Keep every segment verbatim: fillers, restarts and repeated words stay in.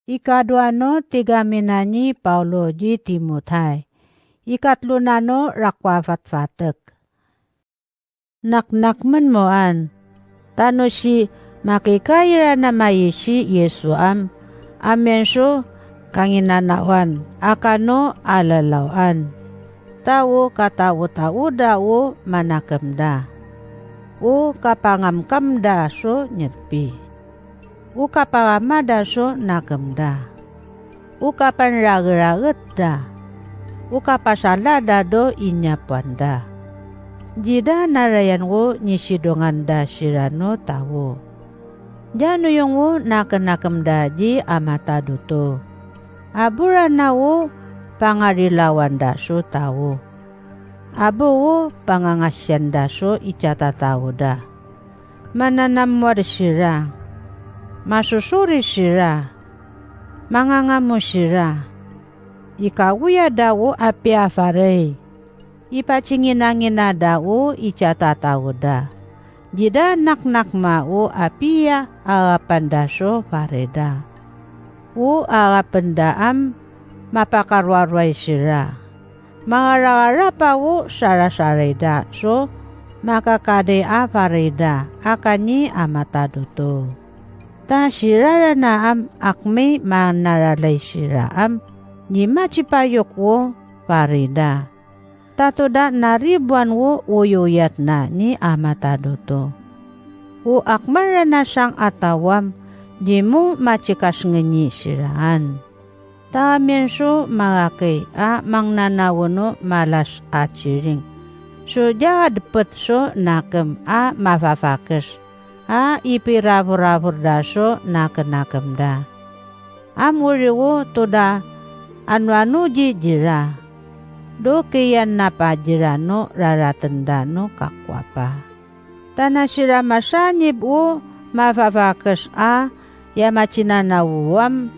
Ikadowa no, tig ami nan i Paolo di Timotay. Ikatlo nano, rakowa fatfatek. Naknakmen mo an, tano si makikaira na mayi si Yisu am, amay so kanginanawan a kano a lalawan. Ta o kataotaoda o manakem da, o kapangamkam da so nyerpi, o kapangamada so nakem da, o kapanrageraget da, o kapasalada do inyapoan da. Di da narayan o nisidongan da siran o tawo. Di anoyong o nakenakem da di a matad oto. Abo rana o pangarilawan da so tawo. Abo o pangangasiyan da so icatatawo da. Mananamwar sira, masosori sira, mangangamo sira. Ikagoya da o apiya farei. Ipacinginangina da o icatatawo da. Di da naknakma o apiya agapan da so farei da. O agapen da am mapakaroaroay sira. Mangaragara pa o sarasarei da so makakadi a farei da a kani a matad oto. Ta sira rana am a kemi manaralay sira am di macipayok o farei da. Tato da nariboan o oyoyat na ni a matad oto. O akman rana sangkataw am di mo macikasngeni siraan. Ta amin so mangakay a mangnanaw o malas a ciring. So diya depet so nakem a mafafakes a ipiraforafo da so nakenakem da. Amori o to da anoano di dira. Do kiyan na pa dira no raraten da no kakowa pa. Tana sira masangib o mafafakes a ya macinanaw o am,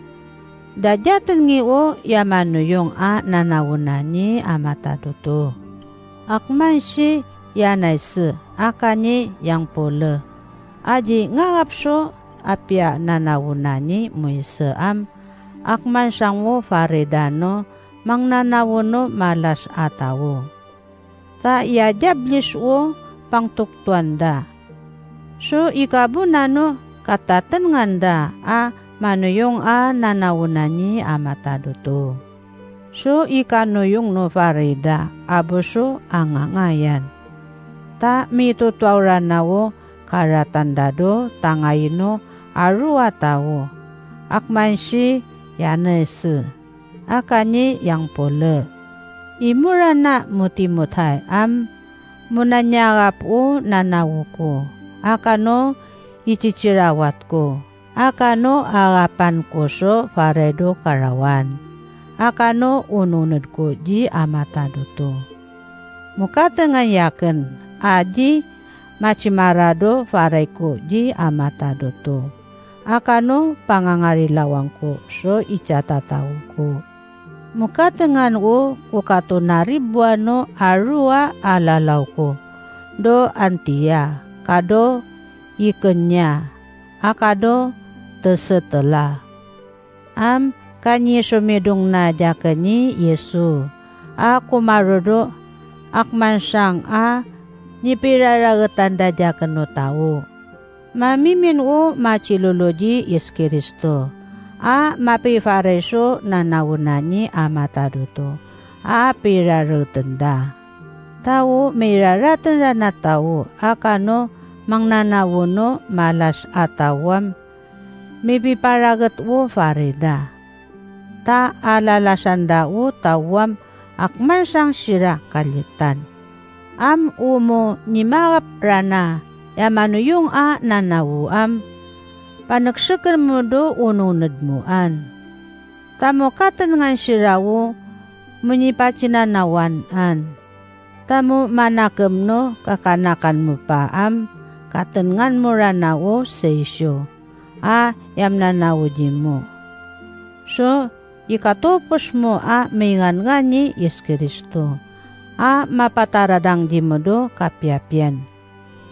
da jaten ngi o ya manoyong a nanaw o nani a matad oto. Akman si ya naise a kani yang pole. A di ngagap so apiya nanaw o nani moise am, akman sango farei da no mangnanaw o no malas a tawo. Ta iya jablis o pangtoktoan da. So ikabona no katatengan da a manoyong a nanaw o nani a matad oto. So ikanoyong no farei da a bo so angangayan. Ta mitotoa o rana o karatan da do tangay no a rowa tawo. Akman si ya naise a kani yang pole. Imo rana mo Timotay am, mo nanyagap o nanaw ko a kano icicirawat ko a kano agapan ko so farei do karawan a kano ononed ko di a matad oto. Mo katengan iyaken a di macimarad o farei ko di a matad oto a kano pangangarilawan ko so icatatawo ko. Mo katengan o ko katonariboan o a rowa a lalaw ko, do antiya, ka do ikenya, a ka do tesetela. Am kani somidong na diyaken i Yisu a komarodo, akman sang a nipiraragetan da diyaken o tawo. Mamimin o macilolod i Yis Kristo a mapifaraiso nanaw o nani a matad oto a pirarageten da. Tawo miraraten rana tawo a kano mangnanaw o no malas a tawo am mipiparaget o farida. Ta alalasan da o tawo am akman sang sira kalitan. Am omo nimagap rana ya manoyong a nanawo am, panekseken mo do ononed mo an. Ta mo katenengan sira o monipacinanawan an. Ta mo manakem no kakanakan mo pa am katenengan mo rana o saisyo a ya mnanawo dimo. So ikatopos mo a mingangan i Yis Kristo a mapataradang dimo do kapiyapiyan.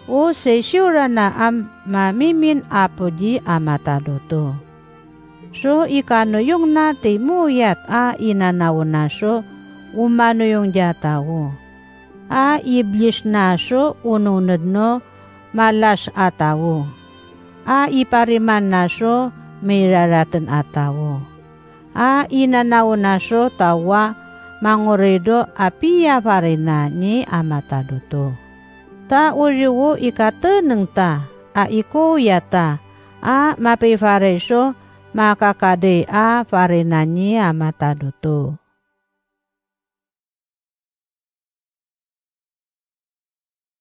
O saisyo rana am mamimin a podi a matad oto. So ikanoyong na timoyat a inanaw na so omanoyong diyataw. A iblis na so ononed no malas a taw. A ipariman na so miraraten a taw. A inanaw na so taw a mangorido a piyafarina niy a matad oto. Ta oriyo i kateneng ta a ikoya ta a mapifaray so makakadi a farina niy a matad oto.